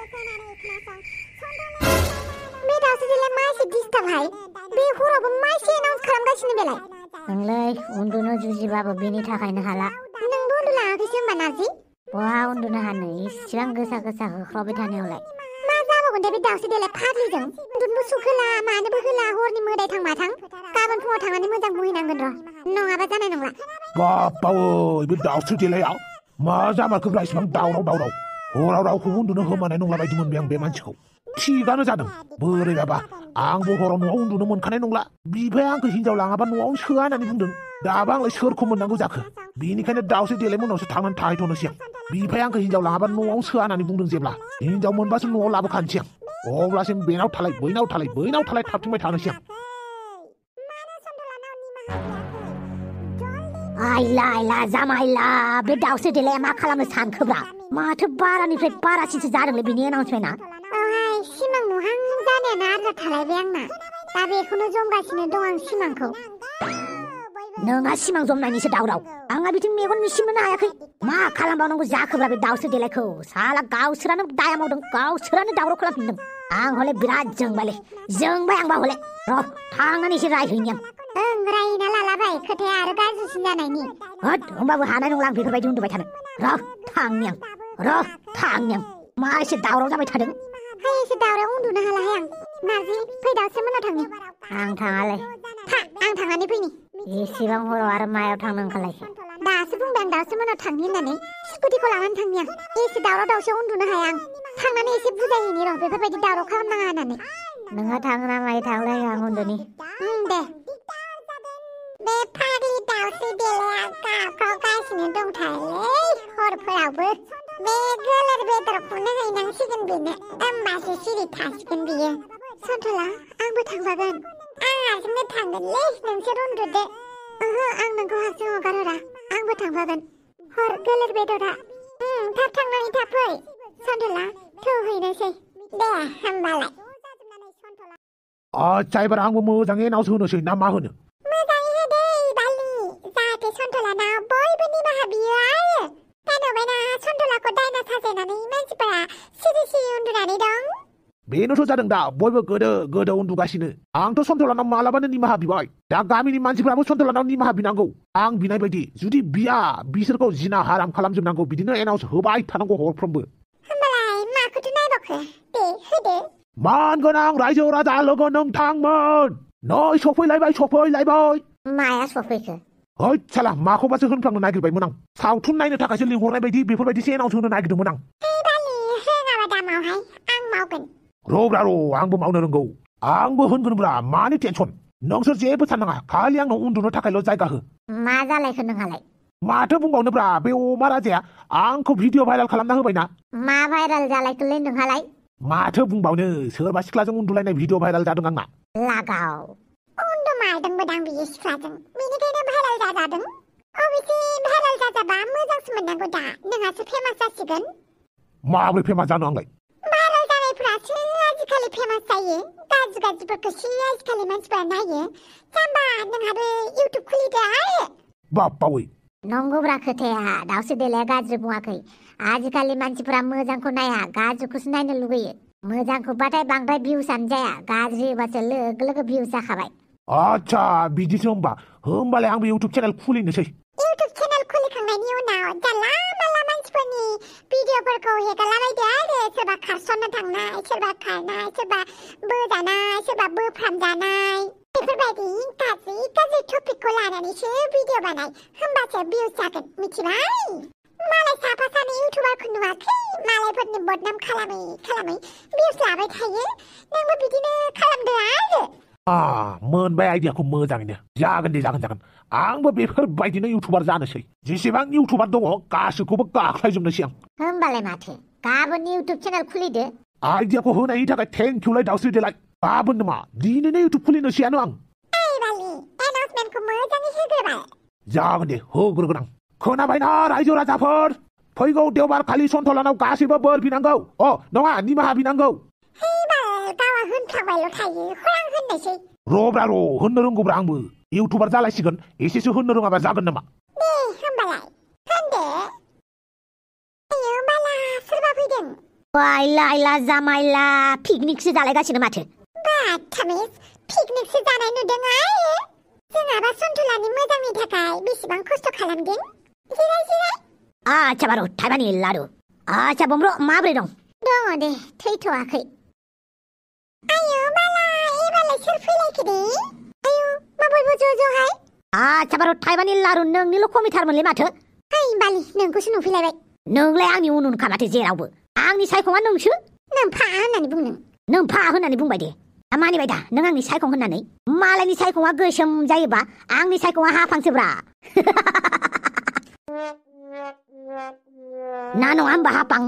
बे दावस्रिदेलाय मासे डिस्टार्बहाय बे हरावबो मासे एनाउन्स खालामगासिनो बेलाय नोंलै उन्दुनो जुजिबाबो बेनि थाखायनो हाला नोंबो उन्दुलाङाखैसो होमबा नार्जि बहा उन्दुनो हानो इसिबां गोसा गोसा होख्रावबाय थानायावलाय मा जाबावगोन दे बे दावस्रिदेलाय फाग्लिजों उन्दुनोबो सुख होला मानोबो होला हरनि मोदाय थां माथां गाबोन फुङाव थांनानै मोजां बुहैनांगोन र' नङाबा जानाय नंला बाप्पावै बे दावस्रिदेलाया मा जामारखोब्रा इसिबां दावराव हराव रावखौबो उन्दुनो होमानाय नंला बायदि मोनबाय आं बे मानसिखौ थिगानो जादों बोरैबाबा आंबो हराव न'आव उन्दुनो मोनखानाय नंला बिफाया आंखौ हिनजाव लाङाबा न'आवनो सोआ होननानै बुंदों दाबा आंलाय सोरखौ मोननांगौ जाखो बेनिखायनो दावस्रिदेलाय मोनावसो थांनानै थाहैथ'नोसै आं बिफाया आंखौ हिनजाव लाङाबा न'आवनो सोआ होननानै बुंदों जेब्ला हिनजाव मोनबासो न'आव लाबोखानोसै आं अब्लासिम बेनाव थालाय बैनाव थालाय थाबथिंबाय थानोसै आं आइला जामाइला बे दावस्रिदेलाया मा खालामनो सानखोब्रा माथो बारानिफ्राय बारासिनसो जादोंलै बेनि एनाउन्समेन्टआ औहाय सिमां नुहां जानायानो आद्रा थालायबाय आंना दा बेखौनो जमगासिनो दं आं सिमांखौ नोंहा सिमां जमनायनिसो दावराव आंहा बिथिं मेगन नुसिमोननो हायाखै मा खालामबावनांगौ जाखोब्रा बे दावस्रिदेलायखौ साला गावसोरानो दाया मावदों गावसोरानो दावराव खालामफिनदों आं हले बिराद जोंबाय आंबा हले र' थांनानै एसे रायहैनि आं रायहैना लालाबाय खोथाया आरो गाज्रिसिन जानायनि होद होमबाबो हानाय नंला आं बेफोरबायदि उन्दुबाय थानो र' थांनि आं मा एसे दावराव जाबाय थादों हाय एसे दावराव उन्दुनो हालाहाय आं नार्जि फै दावस्रि मोनाव थांनि आं थाङालै आं थांनानै फैनि एसेबां हराव आरो मायाव थांनो ओंखारलायखो दासो बुंबाय आं दावस्रि मोनाव थांनि होननानै स्कुटिखौ लानानै थांनि आं एसे दावराव दावसियाव उन्दुनो हाया आं थांनानै एसे बुजायहैनि र' बेफोरबायदि दावराव खालामनाङा होननानै नोंहा थाङो ना मायो थांलाय आं उन्दुनि दे बे फाग्लि दावस्रिदेलाया गाबगावगासिनो दंथारोलै हरफोरावबो बे गोलेर बेदरखौनो हैनांसिगोन बेनो होमबासो सिरि थासिगोन बियो सन्थला आंबो थांफागोन आं हारसिंनो थांगोनलै नोंसोर उन्दुदो ओहो आं नोंखौ हारसिं हगारहरा आंबो थांफागोन हर गोलेर बेदरा थाब थांनानै थाब फै सन्थला थौ हैनोसै दे होमबालाय आच्छा एबार आंबो मोजाङै एनाउन्स होनोसै ना मा होनो मोजाङै होदे बालि जाहाथे सन्थलानाव बयबो निमाहा बियो आरो दा नुबायना सन्थलाखौ दायना साजायनानै मानसिफोरा सिरि उन्दुनानै दं बेनोथ' जादों दा बयबो गोदो उन्दुगासिनो आंथ' सन्थलानाव मालाबानो निमाहा बिबाय दा गामिनि मानसिफ्राबो सन्थलानाव निमाहा बिनांगौ आं बिनाय बायदि जुदि बिया बिसोरखौ जिना हाराम खालामजोबनांगौ बिदिनो एनाउन्स होबाय थानांगौ हरफ्रोमबो होमबालाय माखौथो नायबावखो दे होदो मान गोनां रायजो राजा लोगो नोंथांमोन नै सफैलायबाय माया सफैखो हैद साला माखौबासो होनफ्लांनो नागिरबायमोन आं सावथुन नायनो थाखायसो लिंहरनाय बायदि बेफोरबायदिसो एनाउन्स होनो नागिरदोंमोन आं बालि रोङाबा दा मावहाय आं मावगोन र' आंबो मावनो रोंगौ आंबो होनगोनब्रा मानि टेनसन नोंसोर जेबो साननाङा खालि आंनाव उन्दुनो थाखायल' जायगा हो मा जालायखो नोंहालाय माथो बुंबावनोब्रा बे अमा राजाया आंखौ भिडिअ भाइरेल खालामना होबायना मा भाइरेल जालायखोलै नोंहालाय माथो बुंबावनो सोरबा सिख्लाजों उन्दुलायनाय भिडिअ भाइरेल जादों आंना लागाव उन्दुमारदोंबोदां बियो सिख्लाजों बेनिखायनो भाइरेल जाजादों अबेसे भाइरेल जाजाबा मोजांसो मोननांगौ दा नोंहासो फेमास जासिगोन माबोरै फेमास जानो आंलाय भाइरेल जानायफ्रासो आजिखालि फेमास जायो गाज्रिफोरखौसो आजिखालि मानसिफोरा नायो जाम्बा नोंहाबो इउटुब खुलिदो आरो बाप्पावै नंगौब्रा खोथाया दावस्रिदेलाया गाज्रि बुङाखै आजिखालि मानसिफोरा मोजांखौ नाया गाज्रिखौसो नायनो लुगैयो मोजांखौबाथाय बांद्राय भिउसआनो जाया गाज्रिबासो लोगो भिउस जाखाबाय आच्छा बिदिसो होमबालाय आंबो इउटुब चेनेल खुलिनोसै इउटुब चेनेल खुलिखांनायनि उनाव जानला मानला मानसिफोरनि भिडिअफोरखौ हेगारलाबायदो आरो सोरबा खारसननो थांनाय सोरबा खारनाय सोरबा बोजानाय सोरबा बोफ्रामजानाय बेफोरबायदि गाज्रि टपिकखौ लानानैसो भिडिअ बानाय होमबासो भिउस जागोन मिथिबाय मालाय साफा सानै इउटुबारखौ नुवाखै मालायफोरनि बदनाम खालामै भिउस लाबाय थायो नोंबो बिदिनो खालामदो आरो मोनबाय आइडियाखौ मोजाङैनो जागोन आंबो बेफोरबायदिनो इउटुबार जानोसै जेसेबां इउटुबार दङ गासैखौबो गाख्लायजोबनोसै आं होमबालाय माथो गाबोन इउटुब चेनेल खुलिदो आइडियाखौ होनायनि थाखाय थेंकिउलाय दावस्रिदेलाय गाबोन नामा दिनैनो इउटुब खुलिनोसैयानो आं बालि एनाउन्समेन्टखौ मोजाङै होग्रोबाय जागोन दे होग्रोगोन आं खोनाबायना रायजो राजाफोर फैगौ देवबार खालि सन्थलानाव गासैबो बोर बिनांगौ नङा निमाहा बिनांगौ गावा होनफ्लांबायल' थायो आं होननोसै र' होननो रोंगौब्रा आंबो इउटुबार जालायसिगोन एसेसो होननो रोङाबा जागोन नामा दे होमबालाय होनदो आयो बाला सोरबा फैदों वाइला जामाइला पिकनिकसो जालायगासिनो माथो बाथामिस पिकनिकसो जानाय नुदों आरो जोंहाबा सन्थलानि मोजांनि थाखाय बेसेबां खस्थ' खालामदों जिराय आच्छा बारु थाइबानि लारु आच्छा बमब्र माब्रै दं दङ दे थैथ'वाखै आयौ बाला एबारलाय सोर फैलायखो दे आयौ मा बयबो ज'-ज'हाय आच्छा बारु थाइबानि लारु नोंनिल' खमिथारमोनलै माथो ओइ बालि नोंखौसो नुफैलायबाय नोंलाय आंनि उन उनखा माथो जेरावबो आंनि सायखङा नोंसो नोमफा होननानै बुंदों नोमफा होननानै बुंबाय दे मानिबाय दा नों आंनि सायखं होननानै मालायनि सायखङा गोसोम जायोबा आंनि सायखङा हाफांसोब्रा ना नङा होमबा हापां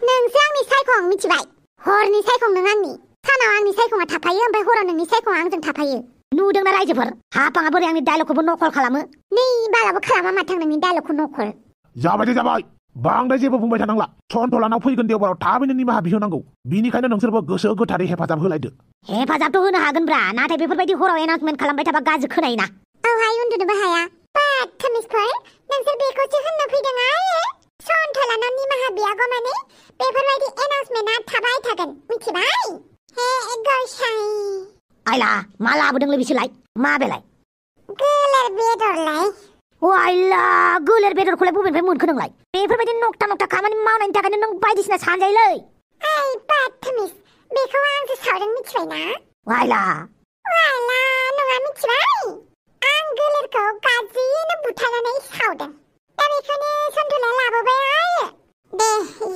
नोंसो आंनि सायखं मिथिबाय हरनि सायखं नों आंनि सानाव आंनि सायखङा थाफायो ओमफ्राय हराव नोंनि सायखङा आंजों थाफायो नुदोंना रायजोफोर हापाङा बोरै आंनि डायलगखौबो नकल खालामो नै बालाबो खालामा माथो नोंनि डायलगखौ नकल जाबाय बांद्राय जेबो बुंबाय थानांला सन्थलानाव फैगोन देवबाराव थाबैनो निमाहा बिहोनांगौ बिनिखायनो नोंसोरबो गोसो गोथारै हेफाजाब होलायदो हेफाजाबथ' होनो हागोनब्रा नाथाय बेफोरबायदि हराव एनाउन्समेन्ट खालामबाय थाबा गाज्रि खोनायोना औहाय उन्दुनोबो हाया बाथामिसफोर नोंसोर बेखौसो होननो फैदों आरो सन्थलानाव निमाहा बियागौमानि बेफोरबायदि एनाउन्समेन्टआ थाबाय थागोन मिथिबाय हे गसाइ आइला मा लाबोदोंलै बिसोरलाय मा बेलाय गोलेर बेदरलाय वाइला गोलेर बेदरखौलाय बबेनिफ्राय मोनखो नोंलाय बेफोरबायदि नकटा खामानि मावनायनि थाखायनो नों बायदिसिना सानजायोलै ओइ बाथामिस बेखौ आंसो सावदों मिथिबायना वाइला नङा मिथिबाय आं गोलेरखौ गाज्रियैनो बुथारनानै सावदों दा बेखौनो सन्थलाया लाबोबाय आरो दे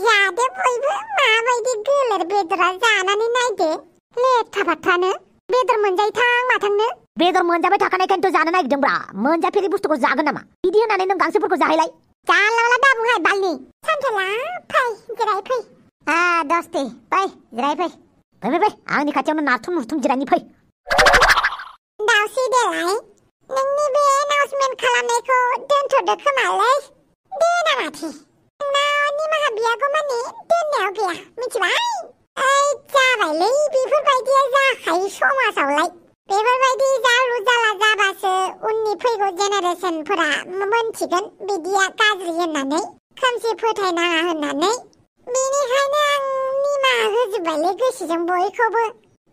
जादो बयबो माबायदि गोलेर बेदरा जानानै नायदो लेथा बाथ्रानो बेदर मोनजायोथां माथांनो बेदर मोनजाबाय थाखानायखायनोथ' जानो नागिरदोंब्रा मोनजाफेरि बुस्थुखौ जागोन नामा बिदि होननानै नों गांसोफोरखौ जाहैलाय जाला दाबुंहाय बालनि सन्थला फै जिराय फै दस्ते फै जिराय फै फै आंनि खाथियावनो नारथुम नुथुम जिरायनि फै दावसी देलाय नोंनि बे एनाउन्समेन्ट खालामनायखौ दोनथ'दो खोमालै दोना माथो नोंनाव निमाहा बियागौमानि दोननायाव गैया मिथिबाय ओइ जाबायलै बेफोरबायदिया जाखायो समाजावलाय बेफोरबायदि जालु जाला जाबासो उननि फैगौ जेनेरेसनफोरा मोनथिगोन बिदिया गाज्रि होननानै खोमसि फोथायनाङा होननानै बेनिखायनो आं निमाहा होजोब्बायलै गोसोजों बयखौबो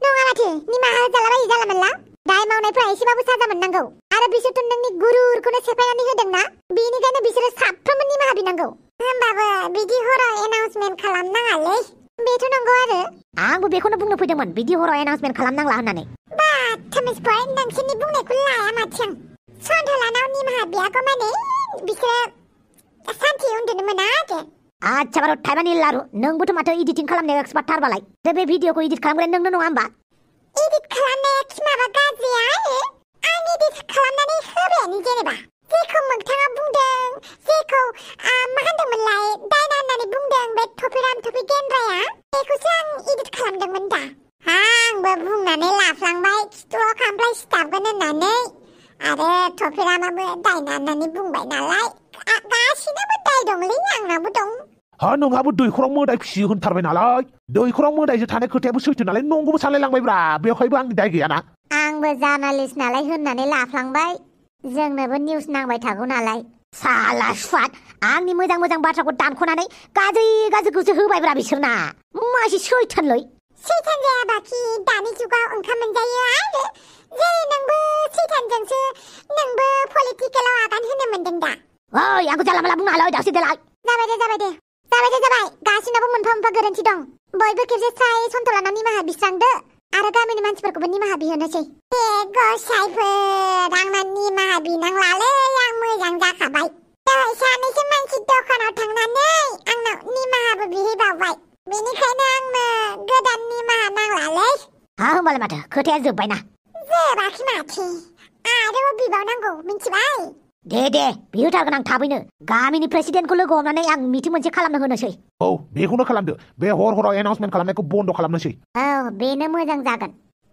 नङा माथो निमाहा होजालाबायो जाला मोनला दाय मावनायफ्रा एसेबाबो साजा मोननांगौ आरो बिसोरथ' नोंनि गुरुरखौनो सेफायनानै होदोंना बेनिखायनो बिसोरो साफ्रोमबो निमाहा बिनांगौ होमबाबो बिदि हराव एनाउन्समेन्ट खालामनाङालै बेथ' नंगौ आरो आंबो बेखौनो बुंनो फैदोंमोन बिदि हराव एनाउन्समेन्ट खालामनांला होननानै बाथामिसफोर नोंसोरनि बुंनायखौ लाया माथो आं सन्थलानाव निमाहा बियागौमानि बिसोरो सान्थि उन्दुनो मोना आरो आच्छा बारु थाइबानि लारु नोंबोथ' माथो इडिटिं खालामनायाव एक्सपार्ट थारबालाय बे भिडिअखौ इडिट खालामग्राया नोंनो नङा होमबा इडिट खालामनाया माबा गाज्रिया आरो आं इडिट खालामनानै होबायानो जेनेबा जेखौ मोगथाङा बुंदों जेखौ मा होनदोंमोनलाय दायना होननानै बुंदों बे थफिराम थफि गेन्द्राया बेखौसो आं इडिट खालामदोंमोन दा आंबो बुंनानै लाफ्लांबाय खिथुआव खामफ्लाय सिथाबगोन होननानै आरो थफिरामाबो दायना होननानै बुंबाय नालाय गासिनाबो दाय दंलै आंनाबो दं हा नोंहाबो दैखराव मोदाय फिसियो होनथारबाय नालाय दैखराव मोदायजों थानाय खोथायाबो सैथो नालाय नंगौबो सानलायलांबायब्रा बेवहायबो आंनि दाय गैयाना आंबो जार्नालिस्ट नालाय होननानै लाफ्लांबाय जोंनोबो निउस नांबाय थागौ नालाय साला सुवाद आंनि मोजां बाथ्राखौ दानख'नानै गाज्रिखौसो होबायब्रा बिसोरना मासि सैथानलै सैथान जायाबाखि दानि जुगाव ओंखाम मोनजायो आरो जेरै नोंबो सैथानजोंसो नोंबो पलिटिकेलाव आगान होनो मोनदों दा ओइ आंखौ जानला मानला बुंनो हालाय दावसि देलाय जाबाय गासिनाबो मोनफा गोरोन्थि दं बयबो खेबसे स्राय सन्थलानाव निमाहा बिस्रांदो आरो गामिनि मानसिफोरखौबो निमाहा बिहोनोसै ए गसाइफोर आंना निमाहा बिनांलालै आं मोजां जाखाबाय दहाय सानैसो मानसि दखानाव थांनानै आंनाव निमाहाबो बिहैबावबाय बेनिखायनो आंनो गोदान निमाहा नांलालै होमबालाय माथो खोथाया जोब्बायना जोबाखै माथो आरोबाव बिबावनांगौ मिथिबाय दे बिहोथारगोन आं थाबैनो गामिनि प्रेसिडेन्टखौ लोगो हमनानै आं मिटिं मोनसे खालामनो होनोसै औ बेखौनो खालामदो बे हराव एनाउन्समेन्ट खालामनायखौ बन्द खालामनोसै औ बेनो मोजां जागोन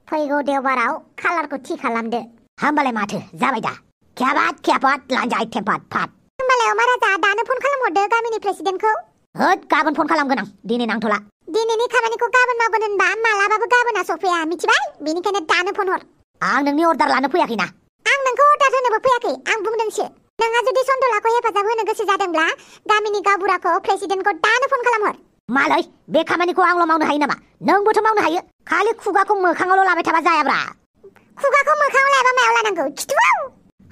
फैगौ देवबाराव खालारखौ थि खालामदो होमबालाय माथो जाबाय दा खेबाद लान्जाय थेम्पाद फाद होमबालाय अमा राजा दानो फन खालामहरदो गामिनि प्रेसिडेन्टखौ होद गाबोन फन खालामगोन आं दिनै नांथ'ला दिनैनि खामानिखौ गाबोन मावगोन होनबा मालाबाबो गाबोना सफैया मिथिबाय बेनिखायनो दानो फन हर आं नोंनि अर्डार लानो फैयाखैना आं नोंखौ अर्डार होनोबो फैयाखै आं बुंदोंसो नोंहा जुदि सन्थलाखौ हेफाजाब होनो गोसो जादोंब्ला गामिनि गावबुराखौ प्रेसिडेन्टखौ दानो फन खालामहर मालै बे खामानिखौ आंल' मावनो हायो नामा नोंबोथ' मावनो हायो खालि खुगाखौ मोखाङावल' लाबाय थाबा जायाब्रा खुगाखौ मोखाङाव लायाबा मायाव लानांगौ खिथुआव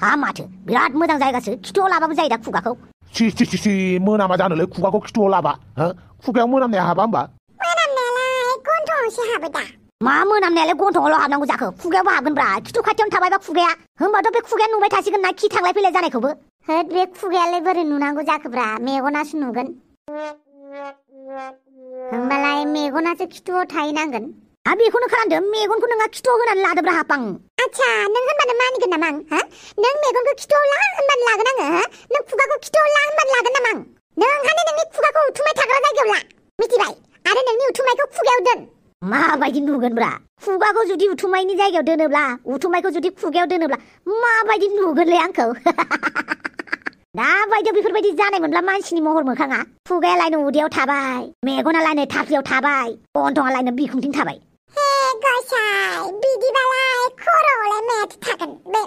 हा माथो बिराद मोजां जायगासो खिथुआव लाबाबो जायो दा खुगाखौ सि मोनामा जानोलै खुगाखौ खिथुआव लाबा हो खुगायाव मोनामनाया हाबा होमबा मोनामनायालाय गन्थंआवसो हाबो दा मा मोनामनायालाय गन्थंआवल' हाबनांगौ जाखो खुगायावबो हाबगोनब्रा खिथु खाथियावनो थाबायबा खुगाया होमबाथ' बे खुगाया नुबाय थासिगोन ना खि थांलाय फैलाय जानायखौबो होद बे खुगायालाय बोरै नुनांगौ जाखोब्रा मेगनासो नुगोन होमबालाय मेगनासो खिथुआव थाहैनांगोन हा बेखौनो खालामदो मेगनखौ नोंहा खिथुआव होनानै लादोब्रा हापां आच्छा नों होनबानो मानिगोन नामा आं हो नों मेगनखौ खिथुआव ला होनबानो लागोन आङो हो नों खुगाखौ खिथुआव ला होनबानो लागोन नामा आं नोंहानो नोंनि खुगाखौ उथुमाय थाग्रा जायगायाव ला मिथिबाय आरो नोंनि उथुमायखौ खुगायाव दोन माबायदि नुगोनब्रा खुगाखौ जुदि उथुमायनि जायगायाव दोनोब्ला उथुमायखौ जुदि खुगायाव दोनोब्ला माबायदि नुगोनलै आंखौ दाबायदियाव बेफोरबायदि जानाय मोनब्ला मानसिनि महर मोखाङा खुगायालायनो उदैयाव थाबाय मेगनालायनो थाफ्लियाव थाबाय गन्थंआलायनो बिखुंथिं थाबाय हे गसाय बिदिबालाय खर'आवलाय मायाथो थागोन बे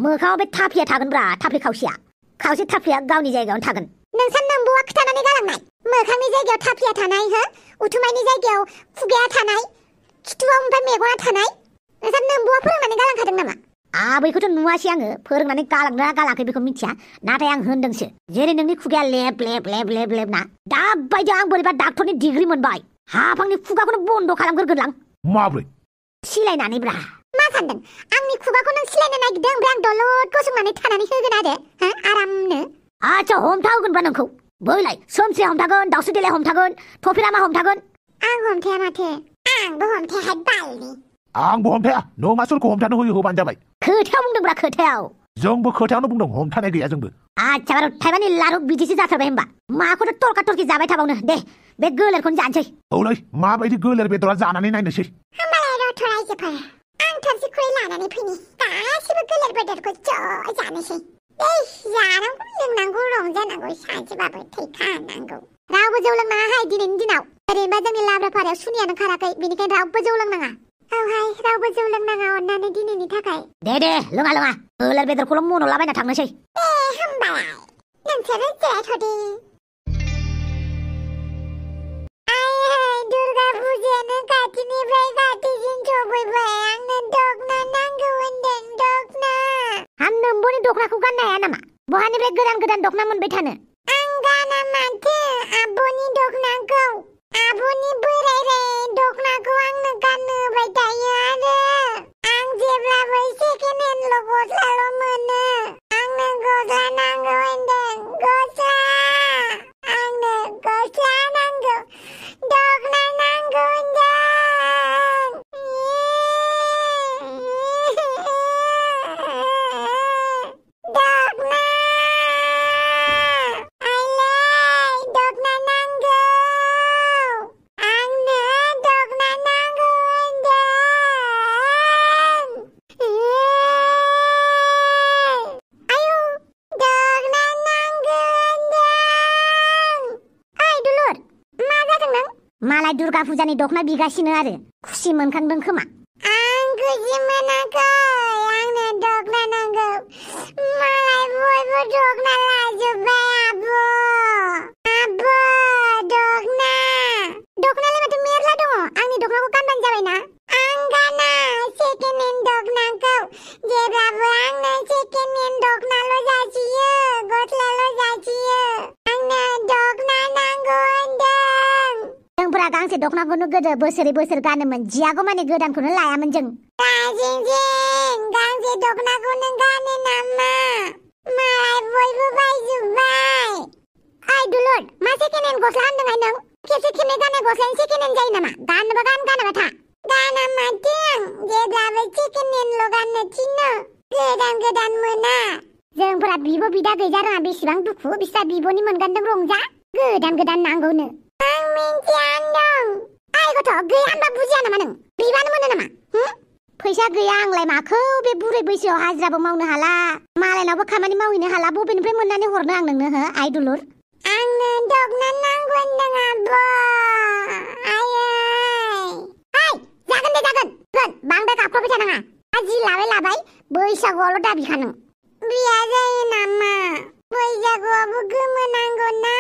मोखाङाव बे थाफ्लिया थागोनब्रा थाफ्लि खावसे थाफ्लिया गावनि जायगायावनो थागोन नोंसा नोम्बौआ खोथानानै गालांनाय मोखांनि जायगायाव थाफ्लिया थानाय हो उथुमायनि जायगायाव खुगाया थानाय खिथुआव ओमफ्राय मेगना थानाय नोंसा नोम्बौआ फोरोंनानै गालांखादों नामा आबैखौथ' नुवासै आङो फोरोंनानै गालांदोंना गालाङाखै बेखौ मिथिया नाथाय आं होनदोंसो जेरै नोंनि खुगाया लेब ना दाबायदियाव आं बोरैबा डाक्टरनि डिग्रि मोनबाय हाफांनि खुगाखौनो बन्द' खालामग्रोगोनलां माब्रै सिलायनानैब्रा मा सानदों आंनि खुगाखौ नों सिलायनो नागिरदों ओमफ्राय आं दलद गसंनानै थानानै होगोन आरो हो आरामनो आच्छा हमथाहोगोनब्रा नोंखौ बैलाय सोमस्रिया हमथागोन दाउस्रि देलाय हमथागोन थफिरामा हमथागोन आं हमथाया माथो आंबो हमथायाहाय बालनि आंबो हमथाया नों मा सोरखौ हमथानो होयो होबानो जाबाय खोथायाव बुंदोंब्रा खोथायाव जोंबो खोथायावनो बुंदों हमथानाय गैया जोंबो आच्छा बार' थाइबानि लारु बिदिसो जाथारबाय होमबा माखौथ' तर्का तर्कि जाबाय थाबावनो दे बे गोलेरखौनो जानोसै औलै माबायदि गोलेर बेदरा जानानै नायनोसै होमबालाय रथ' रायजोफोर आं थोरसि खुरै लानानै फैनि गासिबो गोलेर बेदरखौ ज' जानोसै जानांगौ लोंनांगौ रंजानांगौ सानसेबाबो थैखानांगौ रावबो जौ लोंनाङाहाय दिनैनि दिनाव ओरैनोबा जोंनि लाब्राफारायाव सुनियानो खाराखै बेनिखायनो रावबो जौ लोंनाङा औहाय रावबो जौ लोंनाङा अननानै दिनैनि थाखाय दे लोङा गोलेर बेदरखौल' मनाव लाबायना थांनोसै होमबालाय नोंसोरो जिरायथ'दे दुर्गा फुजायानो खाथिनिफ्राय खाथिसिन सफैबाय आंनो दखना नांगौ होनदों दखना हा नोम्ब'नि दखनाखौ गाननो हाया नामा बहानिफ्राय गोदान दखना मोनबाय थानो आं गाना माथो आब'नि दखनाखौ आब'नि बोराय दखनाखौ आंनो गाननो होबाय थायो आरो आं जेब्लाबो सेकेन्ड हेन्डल' गस्लाल' मोनो आंनो गस्ला नांगौ होनदों गस्ला आंनो गस्ला नांगौ दखना नांगौ होनदों दखना मालाय दुर्गा फुजानि दखना बिगासिनो आरो खुसि मोनखांदों खोमा आं खुसि मोनाखै आंनो दखना नांगौ मालाय बयबो दखना लाजोब्बाय आब' दखनालाय माथो मेरला दङ आंनि दखनाखौ गानबानो जाबायना आं गाना सेकेन्ड हेन्ड दखनाखौ जेब्लाबो आंनो सेकेन्ड हेन्ड दखनाल' जासियो गस्लाल' जासियो आंनो दखना नांगौ होनदों जोंफोरा गांसे दखनाखौनो गोदो बोसोर गानोमोन जियागौ माने गोदानखौनो लायामोन जों गांसे दखनाखौनो गानो नामा मालाय बयबो बायजोब्बाय ओइ दुलुर मा सेकेन्ड हेन्ड गस्ला होनदोंहाय नों खेबसे खेबनै गाननाय गस्लायानो सेकेन्ड हेन्ड जायो नामा गाननोबा गानाबा था गाना माथो आं जेब्लाबो सेकेन्ड हेन्डल' गाननो थिनो गोदान मोना जोंफोरा बिब' बिदा गैजा रोङा बेसेबां दुखु बिस्रा बिब'नि मोनगानदों रंजा गोदान नांगौनो आं मिन्थिया होनदों ओइ गथ' गैया होनबा बुजिया नामा नों बिबानो मोनो नामा फैसा गैया आंलाय माखौ बे बुरै बैसोआव हाजिराबो मावनो हाला मालायनावबो खामानि मावहैनो हाला बबेनिफ्राय मोननानै हरनो आं नोंनो हो आइ दुलुर आंनो दखना नांगौ होनदों आब' जागोन बांद्राय गाबख्रावबाय थानाङा जि लाबाय बैसागुआवल' दाबिखा नों बिया जायो नामा बैसागुआवबो गोमो नांगौ ना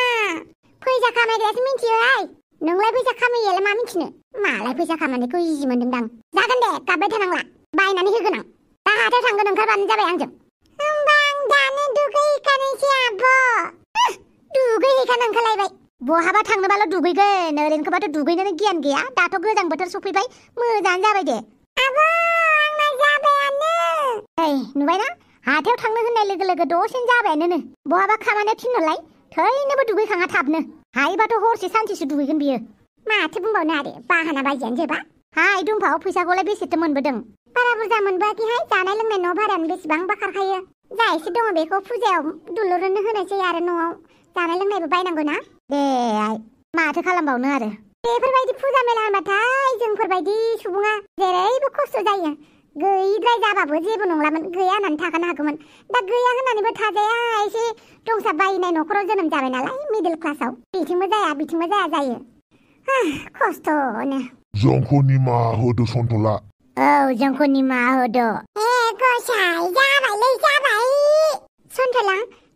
फैसा खामायग्रायासो मिन्थियो नोंलाय फैसा खामायोलाय मा मिन्थिनो मालाय फैसा खामायनायखौ इजि मोनदोंदां जागोन दे गाबबाय थानांला बायनानै होगोन आं दा हाथायाव थांगोन ओंखारबानो जाबाय आंजों होमबा आं दानो दुगैहैखानोसै आब' दुगैहैखानो ओंखारलायबाय बहाबा थांनोबाल' दुगैगोन ओरैनोबाथ' दुगैनोनो गियान गैया दाथ' गोजां बोथोर सफैबाय मोजाङानो जाबाय दे आब' आंना जाबायानो नुबायना हाथायाव थांनो होननाय लोगो लोगो दसेनो जाबायानो बहाबा खामानियाव थिनहरलाय थैनोबो दुगैखाङा थाबनो हायोबाथ' हरसे सानसेसो दुगैगोन बियो माथो बुंबावनो आरो बाहाना बायदियानो जोबा हाय दुमफाव फैसाखौलाय बेसेथो मोनबोदों बारा बुरजा मोनबोआखैहाय जानाय लोंनाय न' भारायानो बेसेबांबा खारखायो जा एसे दङ बेखौ फुजायाव दुलुरनो होनोसै आरो न'आव जानाय लोंनायबो बायनांगौ ना दे आइ माथो खालामबावनो आरो बेफोरबायदि फुजा मेला होनबाथाय जोंफोरबायदि सुबुङा जेरैबो खस्थ' जायो गैद्राय जाबाबो जेबो नंलामोन गैया होननानै थाखानो हागौमोन दा गैया होननानैबो थाजाया एसे दंसा बायनाय न'खराव जोनोम जाबाय नालाय मिडल क्लासाव बिथिंबो जाया जायो खस्थ'नो जोंखौ निमाहा होदो सन्थला औ जोंखौ निमाहा होदो गसाय जाबाय सन्थला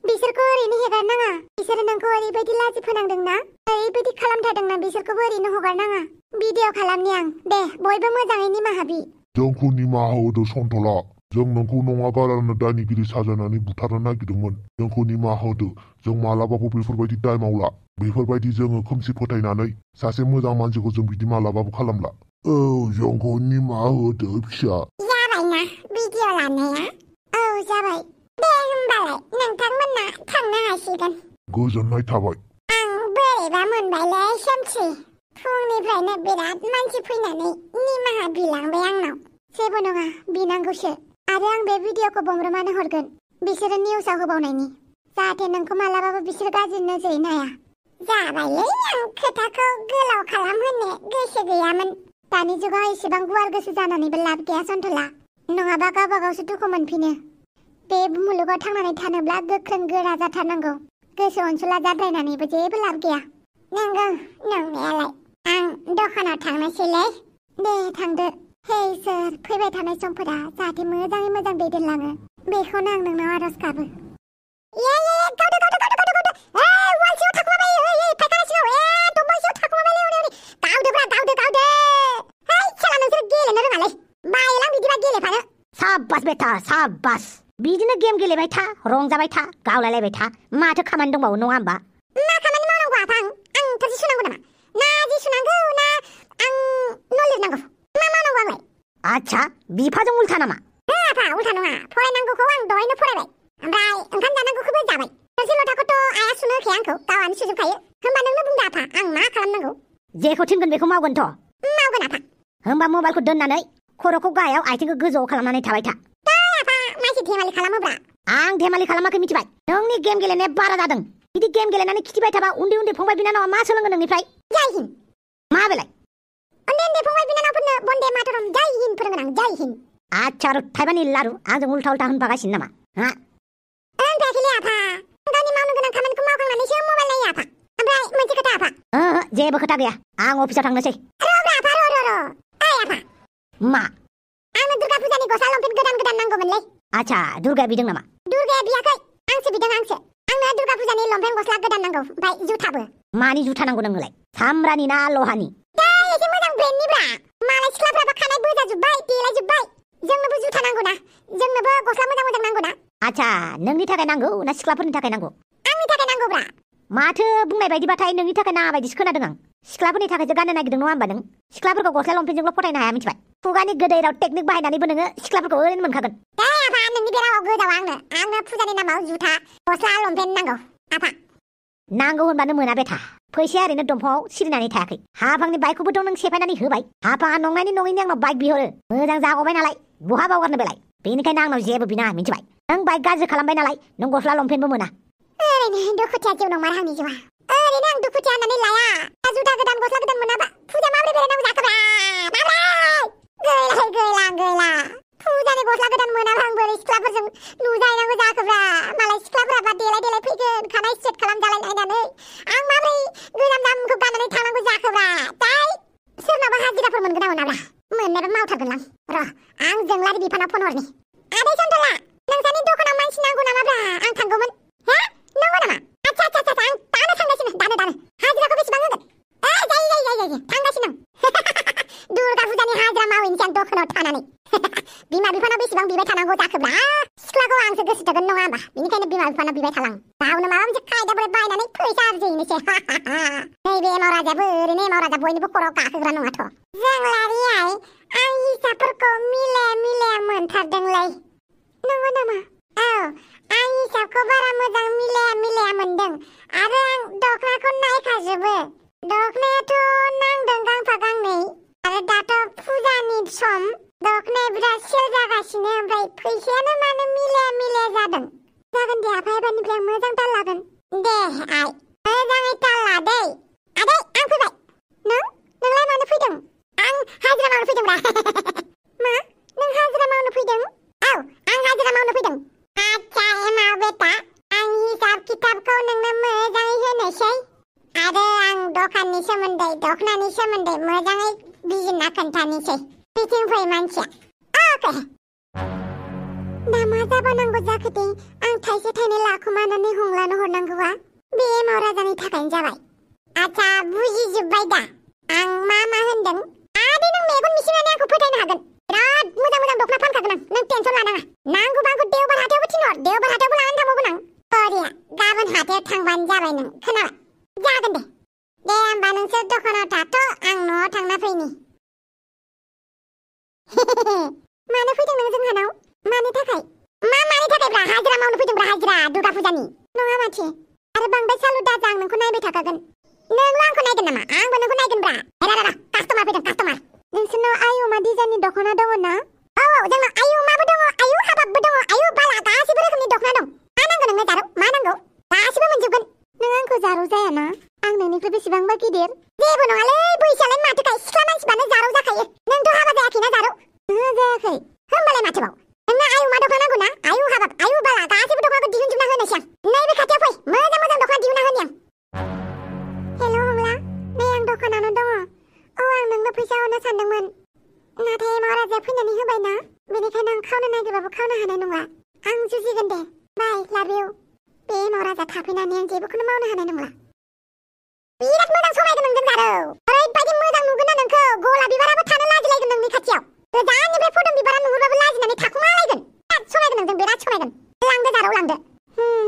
बिसोरखौ ओरैनो हेगारनाङा बिसोरो नोंखौ ओरैबायदि लाजि फोनांदोंना ओरैबायदि खालामथारदोंना बिसोरखौबो ओरैनो हगारनाङा भिडिअ खालामनि आं दे बयबो मोजाङै निमाहा बि जोंखौ निमाहा होदो सन्थला जों नोंखौ नङा गारानो दायनिगिरि साजायनानै बुथारनो नागिरदोंमोन जोंखौ निमाहा होदो जों मालाबाबो बेफोरबायदि दाय मावला बेफोरबायदि जोङो खोमसि फोथायनानै सासे मोजां मानसिखौ जों बिदि मालाबाबो खालामला औ जोंखौ निमाहा होदो फिसा जाबायना भिडिअ लानाया औ जाबाय दे होमबालाय नोंथांमोना थांनो हासिगोन गोजोननाय थाबाय आं बोरैबा मोनबायलै सोमसि फुंनिफ्रायनो बिराद मानसि फैनानै निमाहा बिलांबाय आंनाव जेबो नङा बिनांगौसो आरो आं बे भिडिअखौ बमब्रमानो हरगोन बिसोरो निउसाव होबावनायनि जाहाथे नोंखौ मालाबाबो बिसोर गाज्रि नोजोरै नाया जाबायलै आं खोथाखौ गोलाव खालामहोनो गोसो गैयामोन दानि जुगाव एसेबां गुवार गोसो जानानैबो लाब गैया सन्थला नङाबा गावबा गावसो दुखु मोनफिनो बे मुलुगाव थांनानै थानोब्ला गोख्रों गोरा जाथारनांगौ गोसो अनसुला जाद्रायनानैबो जेबो लाब गैया नंगौ नंनायालाय आं दखानाव थांनोसैलै दे थांदो हे इसोर फैबाय थानाय समफोरा जाहाथे मोजाङै मोजां दैदेनलाङो बेखौनो आं नोंनाव आरज गाबो साब्बास बेटा साब्बास बिदिनो गेम गेलेबाय था रंजाबाय था गावलायलायबाय था माथो खामानि दंबावो नङा होमबा मा खामानि मावनांगौ आफा आंथ' जि सुनांगौ नामा ना जि सुनांगौ ना आं न' लिरनांगौ मा मावनांगौ आंलाय आच्छा बिफाजों उल्था नामा आफा उल्था नङा फरायनांगौखौ आं दहायनो फरायबाय ओमफ्राय ओंखाम जानांगौखौबो जाबाय थोरसि लथाखौथ' आइया सुनो होखाया आंखौ गावआनो सुजोबखायो होमबा नोंनो बुंदो आफा आं मा खालामनांगौ जेखौ थिनगोन बेखौ मावगोनथ' मावगोन आफा होमबा मबाइलखौ दोननानै खर'खौ गाहायाव आथिंखौ गोजौआव खालामनानै थाबाय था आफा मानसि धेमालि खालामोब्रा आं धेमालि खालामाखै मिथिबाय नोंनि गेम गेलेनाया बारा जादों बिदि गेम गेलेनानै खिथिबाय थाबा उन्दै उन्दै फंबाय बिनानावा मा सोलोंगोन नोंनिफ्राय जय हिन्द मा बेलाय उन्दै उन्दै फंबाय बिनानावफोरनो बन्दे मातरम जय हिन्द फोरोंगोन आं जय हिन्द आच्छा थाइबानि लारु आंजों उल्था उल्था होनफागासिनो नामा हा रोंथायाखैलै आफा गावनि मावनो गोनां खामानिखौ मावखांनानैसो मबाइल नायो आफा ओमफ्राय मोनसे खोथा आफा जेबो खोथा गैया आं अफिसाव थांनोसै र' आफा र' ओइ आफा मा आंनो दुर्गा फुजानि गस्ला लंपेन्ट गोदान नांगौमोनलै आच्छा दुर्गाया बिदों नामा दुर्गाया बियाखै आंसो बिदों आंनो दुर्गा फुजानि लंपेन्ट गस्ला गोदान नांगौ ओमफ्राय जुथाबो मानि जुथा नांगौ नोंनोलाय सामब्रानि ना लहानि एसे मोजां ब्रेन्डनिब्रा मालाय सिख्लाफ्राबो खानाय बोजाजोब्बाय देलायजोब्बाय जोंनोबो जुथा नांगौ ना जोंनोबो गस्ला मोजां नांगौ ना आच्छा नोंनि थाखाय नांगौ ना सिख्लाफोरनि थाखाय नांगौ आंनि थाखाय नांगौब्रा माथो बुंनाय बायदिबाथाय नोंनि थाखाय नाङा बायदिसो खोनादों आं सिख्लाफोरनि थाखायसो गाननो नागिरदों नङा होमबा नों सिख्लाफोरखौ गस्ला लंपेन्टजोंल' फरायनो हाया मिथिबाय खुगानि गोदै राव टेकनिक बाहायनानैबो नोङो सिख्लाफोरखौ ओरैनो मोनखागोन आफा नोंनि बे रावाव गोजाव आंनो फुजानि नामाव जुथा गस्ला लंपेन्ट नांगौ आफा नांगौ होनबानो मोना बेथा फैसाया ओरैनो दंफाङाव सिरिनानै थायाखै हाफांनि बाइकखौबोथ' नों सेफायनानै होबाय हाफाङा नंनायनि नङैनि आंनाव बाइक बिहरो मोजां जागबाय नालाय बहा बावगारनो बेलाय बेनिखायनो आंनाव जेबो बिना मिथिबाय नों बाइक गाज्रि खालामबाय नालाय नों गस्ला लंपेन्टबो मोना ओरैनो दुखुथिया जिउ नंमार आंनि जिउआ ओरैनो आं दुखुथिया होननानै लाया जुथा गोदान गस्ला गोदान मोनाबा फुजा माबोरै बेरायनांगौ जाखोब्रा गैला फुजानि गस्ला गोदान मोनाबा आं बोरै सिख्लाफोरजों नुजाहैनांगौ जाखोब्रा मालाय सिख्लाफोराबा देलाय फैगोन खानाय स्ट्रेट खालामजालाय नायनानै आं माबोरै गोजाम दामखौ गाननानै थांनांगौ जाखोब्रा दाय सोरनावबा हाजिराफोर मोनगोन ना मोनाब्रा मोननायबा मावथारगोन आं र' आं जोंलारि बिफानाव फन हरनि आदै सन्थला नोंसानि दखानाव मानसि नांगौ नामाब्रा आं थांगौमोन नंगौ नामा आच्छा आं दानो थांगासिनो दानो हाजिराखौ नांगौ जाखोब्रा सिख्लाखौ आंसो गोसो थोगोन नङा होमबा बेनिखायनो बिमा बिफानाव बिबाय थालां गावनो माबा मोनसे खायदा बायनानै फैसा आरजिनोसै नैबे एमाव राजायाबो ओरैनो एमाव राजा बयनिबो खर'आव गाखोग्रा नङाथ' जोंलारियाय आं हिसाबफोरखौ मिलाया मोनथारदोंलै नंगौ नामा औ आं हिसाबखौ बारा मोजां मिलाया मोनदों आरो आं दखनाखौ नायखाजोबो दखनायाथ' नांदों गांफा गांनै आरो दाथ' फुजानि सम दखनाया बिराद सेल जागासिनो ओमफ्राय फैसायानो मानो मिलाया जादों जागोन दे आफा एबारनिफ्राय आं मोजां ताल लागोन दे आइ मोजाङै ताल ला दै आदै आं फैबाय नोंलाय मानो फैदों आं हाजिरा मावनो फैदोंब्रा मा नों हाजिरा मावनो फैदों औ आं हाजिरा मावनो फैदों आच्छा एमाव बेटा आं हिसाब किताबखौ नोंनो मोजाङै होनोसै आरो आं दखाननि सोमोन्दै दखनानि सोमोन्दै मोजाङै बिजिरना खोन्थानोसै बिथिं फै मानसिया अके दा मा जाबावनांगौ जाखो दे आं थाइसे थाइनै लाखुमानानै हंलानो हरनांगौआ बे एमाव राजानि थाखायनो जाबाय आच्छा बुजिजोब्बाय दा आं मा होनदों आदै नों मेगन मिसिनानै आंखौ फोथायनो हागोन बिराद मोजां दखना फानखागोन आं नों टेनसन लानाङा नांगौबा आंखौ देवबार हाथायावबो थिनहर देवबार हाथायावबो लानानै थांबावगोन आं बरिया गाबोन हाथायाव थांबानो जाबाय नों खोनाबाय जागोन दे होमबा नोंसोर दखानाव थाथ' आं न'आव थांना फैनि मानो फैदों नों जोंहानाव मानि थाखाय ब्रा हाजिरा मावनो फैदोंब्रा हाजिरा दुर्गा फुजानि नङा माथो आरो बांद्राय सालु दाजा आं नोंखौ नायबाय थाखागोन नोंल' आंखौ नायगोन नामा आंबो नोंखौ नायगोनब्रा रा कास्टमार फैदों कास्टमार नोंसोरनाव आयु मा डिजाइननि दखना दङ ना औ जोंनाव आयु माबो दङ आयु हाबाबबो दङ आयु बाला गासिबो रोखोमनि दखना दं मा नांगौ नोंनो जारौ मा नांगौ गासिबो मोनजोबगोन नों आंखौ जारौ जायाना आं नोंनिफ्राय बेसेबांबा गिदिर जेबो नङालै बैसोआलाय माथोखाय सिख्ला मानसिबानो जारौ जाखायो नोंथ' हाबा जायाखैना जारौ जायाखै होमबालाय माथोबाव नोंनो आयु मा दखना नांगौ ना आयु हाबाब आयु बाला गासिबो दखनाखौ दिहुनजोबना होनोसै आं नैबे खाथियाव फै मोजां दखना दिहुनना होनि आं हेल' हंला नै आं दखानावनो दङ औ आं नोंनो फैसा हरनो सानदोंमोन नाथाय एमाव राजाया फैनानै होबायना बेनिखायनो आं खावनो नागिरबाबो खावनो हानाय नंला आं जुजिगोन दे बाय लाभ इउ बे एमाव राजा थाफैनानै आं जेबोखौनो मावनो हानाय नंला बिराद मोजां समायगोन नोंजों जारौ ओरैबायदि मोजां नुगोन ना नोंखौ गला बिबाराबो थानो लाजिलायगोन नोंनि खाथियाव गोजाननिफ्राय फदुम बिबारा नुहुरबाबो लाजिनानै थाखुमालायगोन बिराद समायगोन नोंजों बिराद समायगोन लांदो जारौ लांदो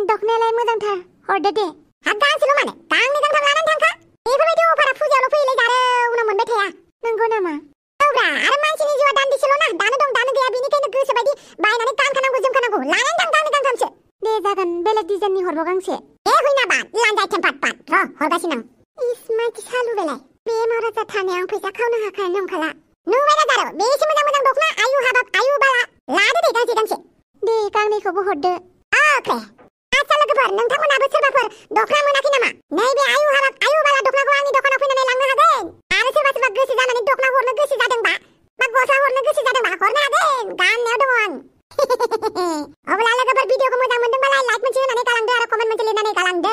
दखनायालाय मोजांथार हरदो दे हा गांसेल' माने गांनै गांथाम लानानै थांखा बेफोरबायदि अफारा फुजायावल' फैयोलै जारौ उनाव मोनबाय थाया नंगौ नामा औब्रा आरो मानसिनि जिउआ दान्दिसेल' ना दानो दं दानो गैया बेनिखायनो गोसोबायदि बायनानै गानखानांगौ जोमखानांगौ लानानै थां गांनै गांथामसो दे जागोन बेलेग डिजाइननि हरबाव गांसे हुइना बाद लान्जाय टेम्पाट पाट र' हरगासिनो आं इस मानसि सालु बेलाय बे एमाव राजा थानायाव आं फैसा खावनो हाखानाय नंखाला नुबायना जारौ बेसे मोजां दखना आयु हाबाब आयु बाला लादो दे गांसे दे गांनैखौबो हरदो अके आच्छा लोगोफोर नोंथांमोनाबो सोरबाफोर दखना मोनाखै नामा नैबे आयु हाबाब आयु बाला दखनाखौ आंनि दखानाव फैनानै लांनो हागोन आरो सोरबा गोसो जानानै दखना हरनो गोसो जादोंबा बा गस्ला हरनो गोसो जादोंबा हरनो हागोन गाननायाव दङ आं अब्ला लोगोफोर भिडिअखौ मोजां मोनदोंबालाय लाइक मोनसे होनानै गालांदो आरो कमेन्ट मोनसे लिरनानै गालांदो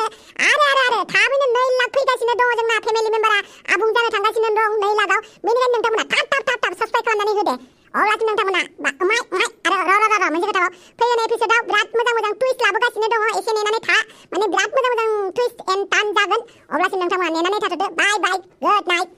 आरो थाबैनो 2 लाख फैगासिनो दङ जोंना फेमिलि मेम्बारा आबुं जानो थांगासिनो दं 2 लाखआव बेनिखायनो नोंथांमोना थाब साबस्क्राइब खालामनानै होदो अब्लासो नोंथांमोना आरो मोनसे खोथाबाव फैगोन एपिसोडआव बिराद मोजां टुइस्ट लाबोगासिनो दङ एसे नेनानै था माने बिराद मोजां टुइस्ट एन्ड टार्न जागोन अब्लासो नोंथांमोना नेनानै थाथ'दो बाय गुड नाइट